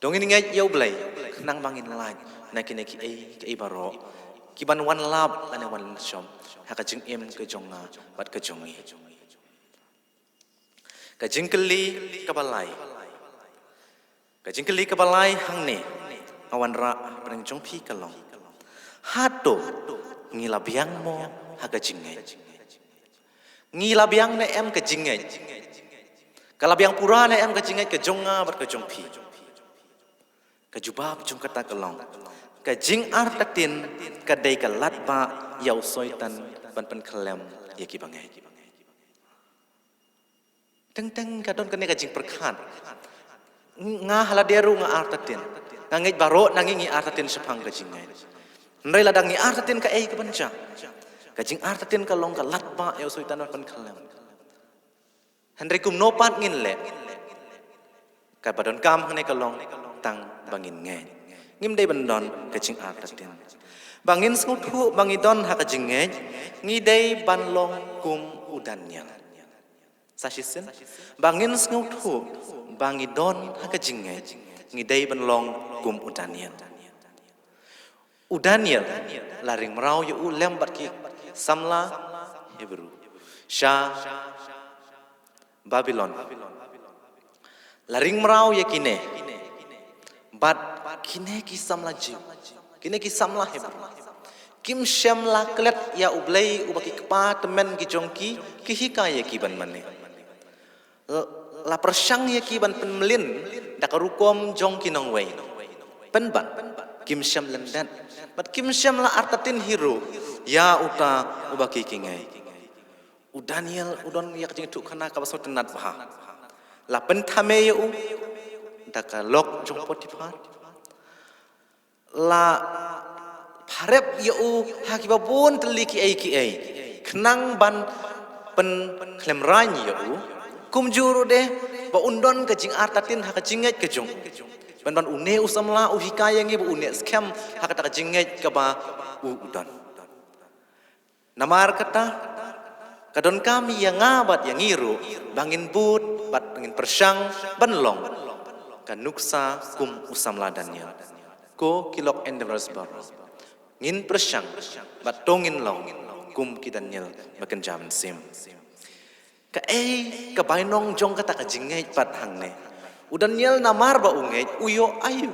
To ngin ngeit ïa U Blei khnang ba ngin lait na kine kiei kiei baroh kiban wan lap lane wan shong ha ka jingim ka jong nga bad ka jong ngi. Ka jingkylli kaba lai. Ka jingkylli kaba lai hangne, nga wanrah hapdeng jong phi ka long: Hato ngi la biang mo ha ka jingngeit? Ngi la biang ne em ka jingngeit? Ka la biang pura ne em ka jingngeit ka jong nga bad ka jong phi? Ka jubab jong kata ka long, ka jingartatien ka dei ka lad bah ïa u Soitan ban pynkhyllem ïa ki bangeit. Teng teng ka don kane ka jingpyrkhat. Nga ha lade ruh nga artatien. Nga ngeit baroh na ngi ngi artatien shaphang ka jingngeit. Hynrei lada ngi artatien, kaei kaban jia? Ka jingartatien ka long ka lad bah ïa u Soitan ban pynkhyllem. Hynrei kumno pat ngin leh? Kaba donkam hangne ka long tang ba ngin ngeit. Ngim dei ban don ka jingartatien. Ba ngin sngewthuh ba ngi don ha ka jingngeit, ngi dei ban long kum u Daniel. Sa shisien, ba ngin sngewthuh ba ngi don ha ka jingngeit, ngi dei ban long kum u Daniel. U Daniel la ring mraw ïa u lem bad ki samla Hebru sha Babilon. La ring mraw ïa kine. Bad kine ki samla Jiw, kine ki samla Hebru, kim shym la klet ïa U Blei uba ki kpa tymmen ki jong ki ki hikai ïa ki ban mane. La pyrshang ïa ki ban pynmlien da ka rukom jong ki nongwei. Pynban kim shym lyndet bad kim shym la artatien hi ruh ïa uta uba ki kieng. U Daniel u don ïa ka jingïathuhkhana kaba sngewtynnat bha. La pynthame ïa u da ka lok jong Potiphar. La pharep ïa u ha kiba bun tylli kiei kiei khnang ban pynkhlem rain ïa u. Kumjuh ruh de ba un don ka jingartatien ha ka jingngeit ka jong u. Pynban une u samla u hikai ïa ngi ba un neh skhem ha kata ka jingngeit kaba u u don. Namar kata, ka donkam ïa nga bad ïa ngi ruh ba ngin bud bad ba ngin pyrshang ban long ka nuksa kum u samla Daniel. Ko ki lok Endeavours baroh, ngin pyrshang bad to ngin long kum ki Daniel ba kynja mynsiem. Kaei ka bainong jong kata ka jingngeit pat hangne? U Daniel namar ba u ngeit u ïoh aïu?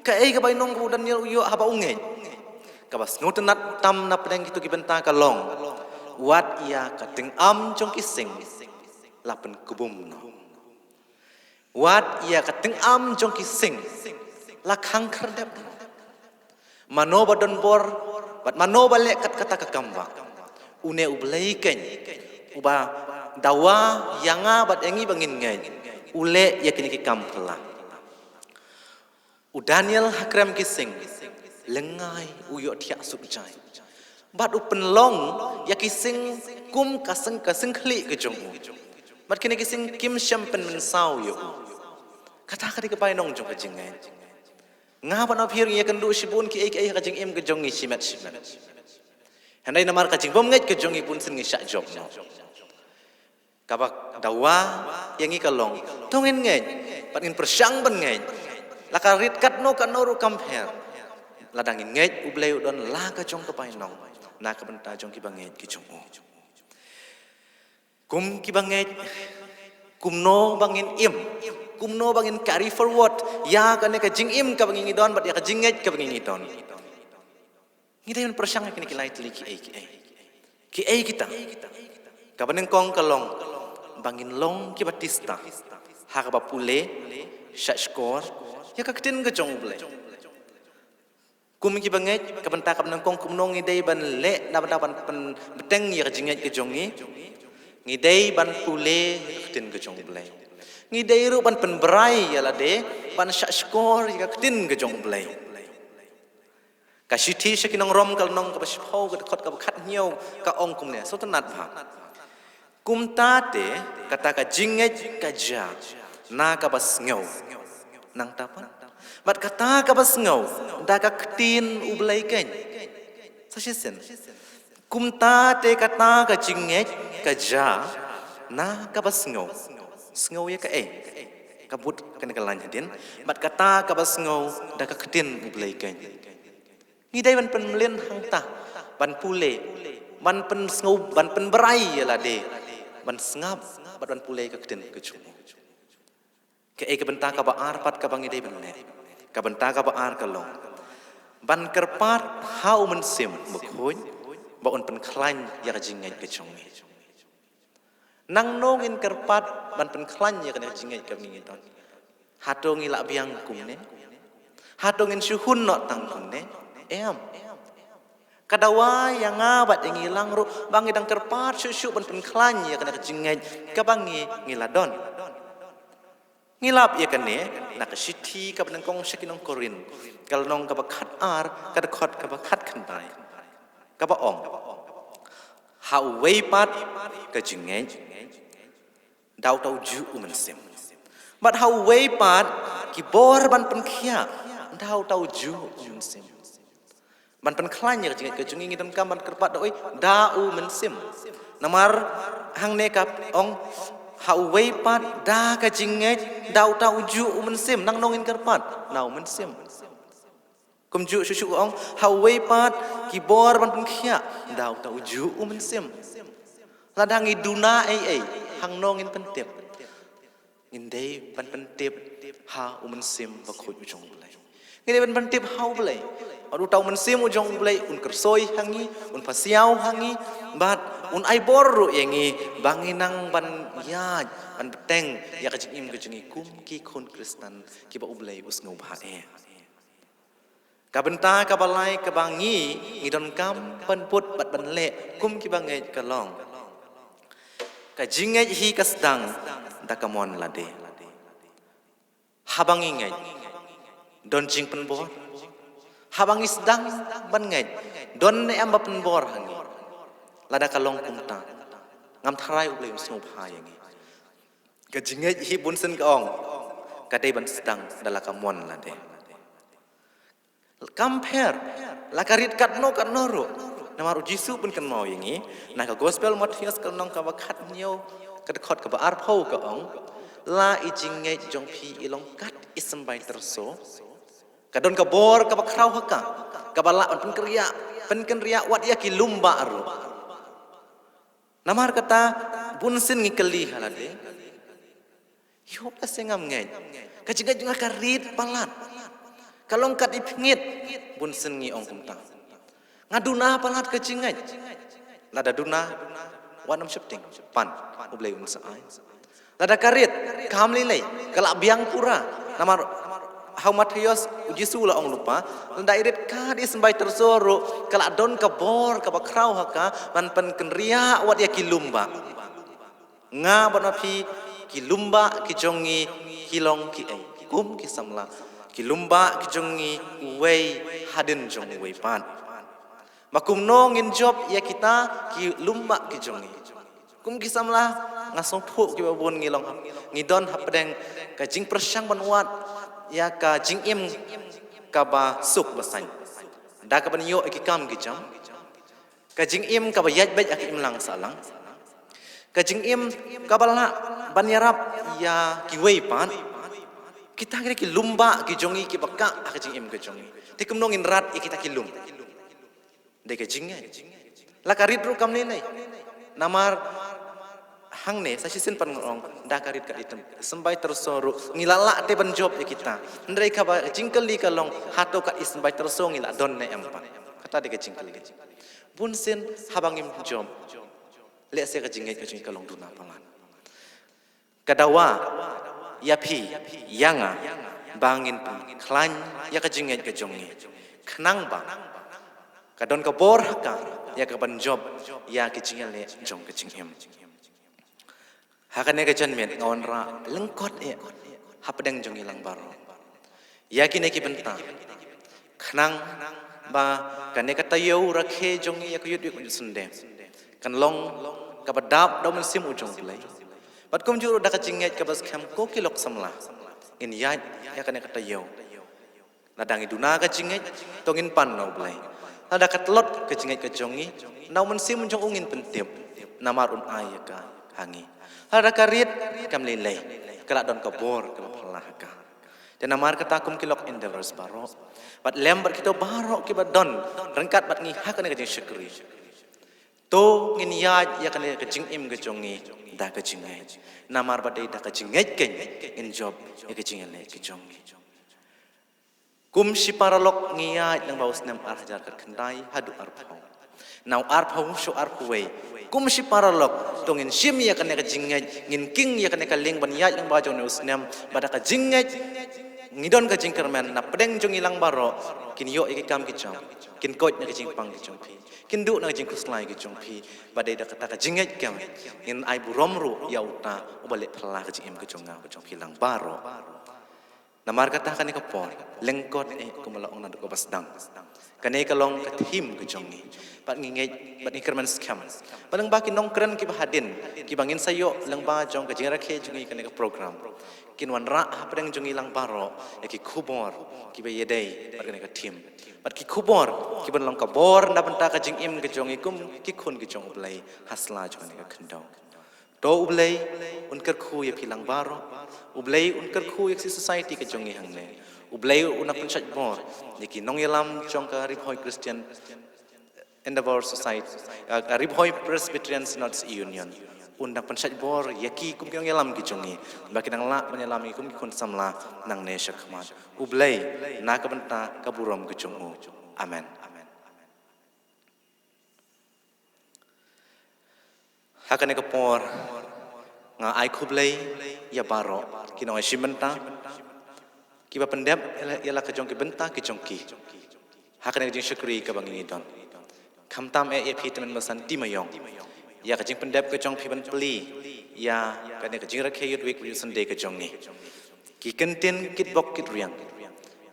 Kaei ka bainong kaba u Daniel u ïoh haba u ngeit? Kaba sngewtynnat tam na pdeng kito ki bynta ka long, wat ïa ka tyngam jong ki sing la pynkbum noh. Wat ïa ka tyngam jong ki sing la khang khyrdep. Mano ba don bor bad mano ba leh kat kata ka kam ba, une U Blei keiñ uba dawa ïa nga bad ïa ngi ba ngin ngeit, u leh ïa kine ki kam phylla. U Daniel ha krem ki sing lyngngai u ïohthiah suk jai bad u pynlong ïa ki sing kum ka sing, ka sing khlieh ka jong u. Bad kine ki sing kim shym pynmynsaw ïa u. Kata ka dei ka bainong jong ka jingngeit. Nga bad Nongpynim ngi ïakynduh shibun kiei kiei ha ka jingim ka jong ngi shimet shimet. Hynrei namar ka jingbymngeit ka jong ngi bunsien ngi shah jop noh. Kaba dawa ïa ngi ka long, to ngin ngeit bad ngin pyrshang ban ngeit. La ka rit katno katno ruh kam pher. Lada ngin ngeit U Blei u don la ka jong ka bainong na ka bynta jong kiba ngeit ki jong u. Kum kiba ngeit, kumno ba ngin im, kumno ba ngin carry forward ïa kane ka jingim kaba ngi ngi don bad ïa ka jingngeit kaba ngi ngi don. Ngi dei ban pyrshang ïa kine ki lai tylli kiei kiei. Kiei kita? Kaba nyngkong ka long ba ngin long kiba tista ha kaba pule, shahshkor ïa ka ktien ka jong U Blei. Kum kiba ngeit, ka bynta kaba nyngkong kumno ngi dei ban leh na bynta ban pynbteng ïa ka jingngeit ka jong ngi? Ngi dei ban pule ïa ka ktien ka jong U Blei. Ngi dei ruh ban pynbrai ïa lade ban shahshkor ïa ka ktien ka jong U Blei. Ka shithi sha ki nong Rom ka lynnong kaba shiphew ka dkhot kaba khathynñiew ka ong kumne, sngewtynnat bha. Kumta te kata ka jingngeit ka jia na kaba sngew. Nangta pat, bad kata kaba sngew da ka ktien U Blei keiñ. Sa shisien. Kumta te kata ka jingngeit ka jia na kaba sngew. Sngew ïa kaei? Ka bud kane ka lain hadien. Bad kata kaba sngew da ka ktien U Blei keiñ. Ngi dei ban pynmlien hangta, ban pule, ban pynsngew, ban pynbrai ïa lade ban sngap bad ban pule ka ktien ka jong u. Kaei ka bynta kaba ar pat kaba ngi dei ban leh? Ka bynta kaba ar ka long ban kyrpad ha U Mynsiem Bakhuid ba un pynkhlaiñ ïa ka jingngeit ka jong ngi. Nangno ngin kyrpad ban pynkhlaiñ ïa kane ka jingngeit kaba ngi ngi don? Hato ngi lah biang kumne? Hato ngin shu hun noh tang kumne? Em. Ka dawa ïa nga bad ïa ngi lang ruh ba ngi dang kyrpad shuh shuh ban pynkhlaiñ ïa kane ka jingngeit kaba ngi ngi la don. Ngi lap ïa kane na ka shithi kaba nyngkong sha ki nong Korinth, ka lynnong kaba khatar, ka dkhot kaba khatkhyndai, kaba ong, ha uwei pat ka jingngeit da uta ujuh U Mynsiem, bad ha uwei pat ki bor ban pynkhiah, da uta ujuh u mynsiem. Ban pynkhlaiñ ïa ka jingngeit ka jong ngi, ngi donkam ban kyrpad da u, da u mynsiem. Namar hangne ka ong, ha uwei pat da ka jingngeit, da uta ujuh u mynsiem. Nangno ngin kyrpad? Na u mynsiem. Kumjuh shuh shuh ka ong, ha uwei pat ki bor ban pynkhiah, da uta ujuh u mynsiem. Lada ngi duna ei ei, hangno ngin pyntip? Ngin dei ban pyntip ha u Mynsiem Bakhuid u jong U Blei. Ngin dei ban pyntip ha U Blei. Bad uta u Mynsiem u jong U Blei un kyrsoi ha ngi, un pasiaw ha ngi, bad un ai bor ruh ïa ngi ba ngin nang ban ïaid, ban bteng ïa ka jingim ka jong ngi kum ki khun Khristan kiba U Blei u sngewbha eh. Ka bynta kaba lai kaba ngi, ngi donkam ban bud bad ban leh kum kiba ngeit ka long, ka jingngeit hi ka sdang da ka mon lade. Haba ngi ngeit, don jingpynbor. Haba ngi sdang ban ngeit, don ne em ba pynbor ha ngi? Lada ka long kumta, ngam tharai U Blei un sngewbha ïa ngi. Ka jingngeit hi bunsien ka ong, ka dei ban sdang da la ka mon lade. Kam pher la ka rit katno katno ruh. Namar u Jisu pynkynmaw ïa ngi na ka Gospel Mathaios ka lynnong kaba khathynñiew, ka dkhot kaba arphew ka ong, la i jingngeit jong phi i long kat i symbai tyrso, ka don ka bor kaba khraw ha ka, kaba lah ban pynkynriah, pynkynriah wat ïa ki lum bah ruh. Namar kata, bunsien ngi kylli ha lade, ïoh lehse ngam ngeit. Ka jingngeit jong nga ka rit palat, ka long kat i pyrngit. Bunsien ngi ong kumta. Nga duna palat ka jingngeit. Lada duna, wat nym sheptieng, pan, U Blei un sa ai. Lada ka rit, kam lei lei, ka la biang pura. Namar ha u Mathaios u Jisu u la ong lypa, lada i rit kat i symbai tyrso ruh, ka la don ka bor kaba khraw ha ka ban pynkynriah wat ïa ki lum bah. Nga bad ma phi, ki lum bah ki jong ngi ki long kiei? Kum ki samla, ki lum bah ki jong ngi uwei hadien jong uwei pat. Ba kumno ngin jop ïa kita ki lum bah ki jong ngi? Kum ki samla, nga sngewthuh kiba bun ngi long, ngi don hapdeng ka jingpyrshang ban wad ïa ka jingim kaba suk ba saiñ da kaban ïoh ïa ki kam ki jam, ka jingim kaba ïaid beit ïa ka imlang sahlang, ka jingim kaba lah ban ïarap ïa kiwei pat. Kita ki dei ki lum bah ki jong ngi kiba kah ha ka jingim ka jong ngi. Te kumno ngin rat ïa kita ki lum? Dei ka jingngeit. La ka rit ruh kam lei lei. Namar hangne sa shisien pat nga ong, da ka rit kat i symbai tyrso ruh ngi la lah te ban jop ïa kita. Hynrei kaba jingkylli ka long, hato kat i symbai tyrso ngi la don ne em pat? Kata dei ka jingkylli. Bunsien haba ngim jop, lehse ka jingngeit ka jong ngi ka long duna palat. Ka dawa ïa phi, ïa nga, ba ngin pynkhlaiñ ïa ka jingngeit ka jong ngi, khnang ba ka don ka bor ha ka ïa ka ban jop ïa ka jingïaleh jong ka jingim. Ha kane ka janmiet nga wanrah lyngkot eh hapdeng jong ngi lang baroh ïa kine ki bynta, khnang ba kane ka taïew rakhe jong ngi ïa ka Youth Week Youth Sunday kan long kaba dap da u Mynsiem u jong U Blei. Bad kumjuh ruh da ka jingngeit kaba skhem, ko ki lok samla, ngin ïaid ïa kane ka taïew. Lada ngi duna ka jingngeit, to ngin pan na U Blei. Lada ka tlot ka jingngeit ka jong ngi, na u Mynsiem jong u ngin pyntip, namar un ai ïa ka ha ngi. Lada ka rit, kam lei lei, ka la don ka bor kaba phylla ha ka. Te namar kata, kum ki lok Endeavours baroh, bad lem bad kito baroh kiba don ryngkat bad ngi ha kane ka jingshakri, to ngin ïaid ïa kane ka jingim ka jong ngi da ka jingngeit. Namar ba dei da ka jingngeit keiñ ngin jop ïa ka jingïaleh ka jong ngi. Kum shi paralok ngi ïaid lyngba u snem ar hajar khatkhyndai haduh arphew. Na u arphew sha u arphew wei, kum shi paralok, to ngin shim ïa kane ka jingngeit, ngin king ïa kane ka lieng ban ïaid lyngba jong une u snem, ba da ka jingngeit ngi don ka jingkyrmen na pdeng jong ngi lang baroh, kin ïoh ïa ki kam ki jam, kin koit na ka jingpang ka jong phi, kin duh na ka jingkhuslai ka jong phi, ba dei da kata ka jingngeit keiñ ngin ai burom ruh ïa uta uba leh phylla ka jingim ka jong nga ka jong phi lang baroh. Namar kata kane ka por, lyngkot eh kumba la ong naduh kaba sdang, kane ka long ka thim ka jong ngi. Bad ngi ngeit, bad ngi kyrmen skhem ba lyngba ki nongkren kiba hadien, kiba ngin sa ïoh lyngba jong ka jingrakhe jong ngi kane ka program, kin wanrah hapdeng jong ngi lang baroh ïa ki khubor kiba ïadei bad kane ka thim, bad ki khubor kiban long ka bor na bynta ka jingim ka jong ngi kum ki khun ki jong U Blei ha sla jong kane ka khyndew. To U Blei un kyrkhu ïa phi lang baroh. U Blei un kyrkhu ïa ka society ka jong ngi hangne. U Blei un nang pynshait bor ïa ki nongïalam jong ka Ri Bhoi Christian Endeavour Society, uh, Ri Bhoi Presbyterian Synod Union. Un nang pynshait bor ïa ki kum ki nongïalam ki jong ngi, ba kin nang lah ban ïalam ïa ki kum ki khun samla nangne sha khmat. U Blei, na ka bynta ka burom ka jong u. Amen. Ha kane ka por, nga ai khublei ïa baroh ki nongshim bynta kiba pyndep ïa la, ïa la ka jong ki bynta ki jong ki ha kane ka jingshakri kaba ngi don. Khamtam eh ïa phi tymmen basan T. Maiong, ïa ka jingpyndep ka jong phi ban plie ïa kane ka jingrakhe Youth Week, Youth Sunday ka jong ngi. Ki kyntien kitbok kitriang,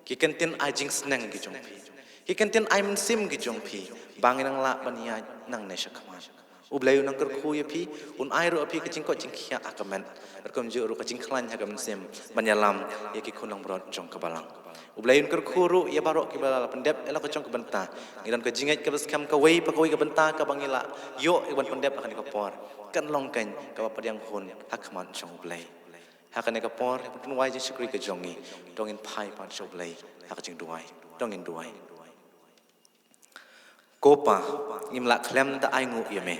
ki kyntien ai jingsneng ki jong phi, ki kyntien ai mynsiem ki jong phi, ba ngin nang lah ban ïaid nangne sha khmat. U Blei un nang kyrkhu ïa phi, un ai ruh ïa phi ka jingkoit jingkhiah ha ka met, bad kumjuh ruh ka jingkhlaiñ ha ka mynsiem ban ïalam ïa ki khun langbrot jong ka balang. U Blei un kyrkhu ruh ïa baroh kiba la pyndep ïa la ka jong ka bynta. Ngi don ka jingngeit kaba skhem, kawei pa kawei ka bynta kaba ngi la ïoh ïa ban pyndep ha kane ka por kan long keiñ kaba pdiang hun ha khmat jong U Blei. Ha kane ka por, ha ka jingduwai jingshakri ka jong ngi, to ngin phai pat sha U Blei ha ka jingduwai. To ngin duwai. Ko Pa, ngim lah khlem da ainguh ïa me.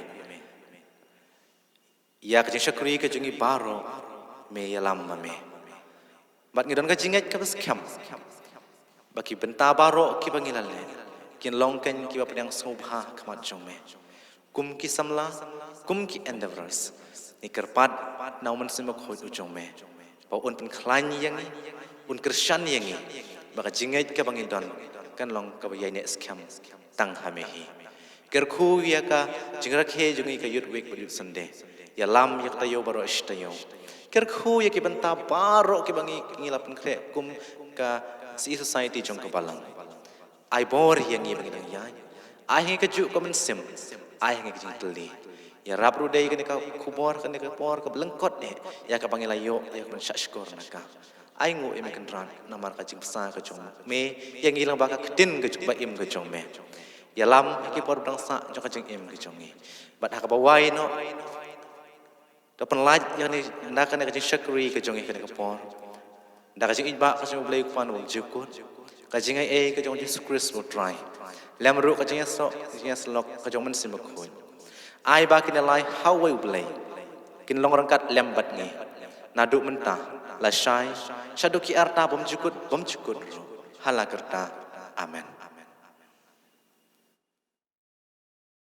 Ïa ka jingshakri ka jong ngi baroh me ïalam ma me. Bad ngi don ka jingngeit kaba skhem ba ki bynta baroh kiba ngi la leh kin long keiñ kiba pdiang sngewbha ha khmat jong me. Kum ki samla, kum ki Endeavours, ngi kyrpad na U Mynsiem Bakhuid u jong me ba un pynkhlaiñ ïa ngi, un kyrshan ïa ngi, ba ka jingngeit kaba ngi don kan long kaba ïaineh skhem tang ha me hi. Kyrkhu ïa ka jingrakhe jong ngi ka Youth Week bad Youth Sunday. Ïalam ïa ka taïew baroh shi taïew. Kyrkhu ïa ki bynta baroh kiba ngi, ngi la pynkhreh kum ka C E Society jong ka balang. Ai bor ïa ngi ba ngin nang ïaid. Ai ha ngi kajuh ka mynsiem. Ai ha ngi ka jingtylli. Ïarap ruh da kane ka khubor, kane ka por kaba lyngkot eh, ïa kaba ngi la ïoh ïa ka ban shahshkor na ka. Ainguh ïa me Kynrad namar ka jingbsa ka jong me ïa ngi lyngba ka ktien ka jong, ba im ka jong me. Ïalam ha ki por ba dang sah jong ka jingim ka jong ngi. Bad ha kaba wai noh, to pynlait ïa ngi na kane ka jingshakri ka jong ngi kane ka por da ka jingïeit ba ka jong U Blei U Kpa Uba Bymjukut, ka jingaiei ka jong U Jisu Khrist U Trai, lem ruh ka jingïasoh, ka jingïasyllok ka jong U Mynsiem Bakhuid. Ai ba kine lai ha uwei U Blei kin long ryngkat lem bad ngi naduh mynta, lashai, shaduh ki arta bymjukut bymjukut ruh, ha la karta. Amen.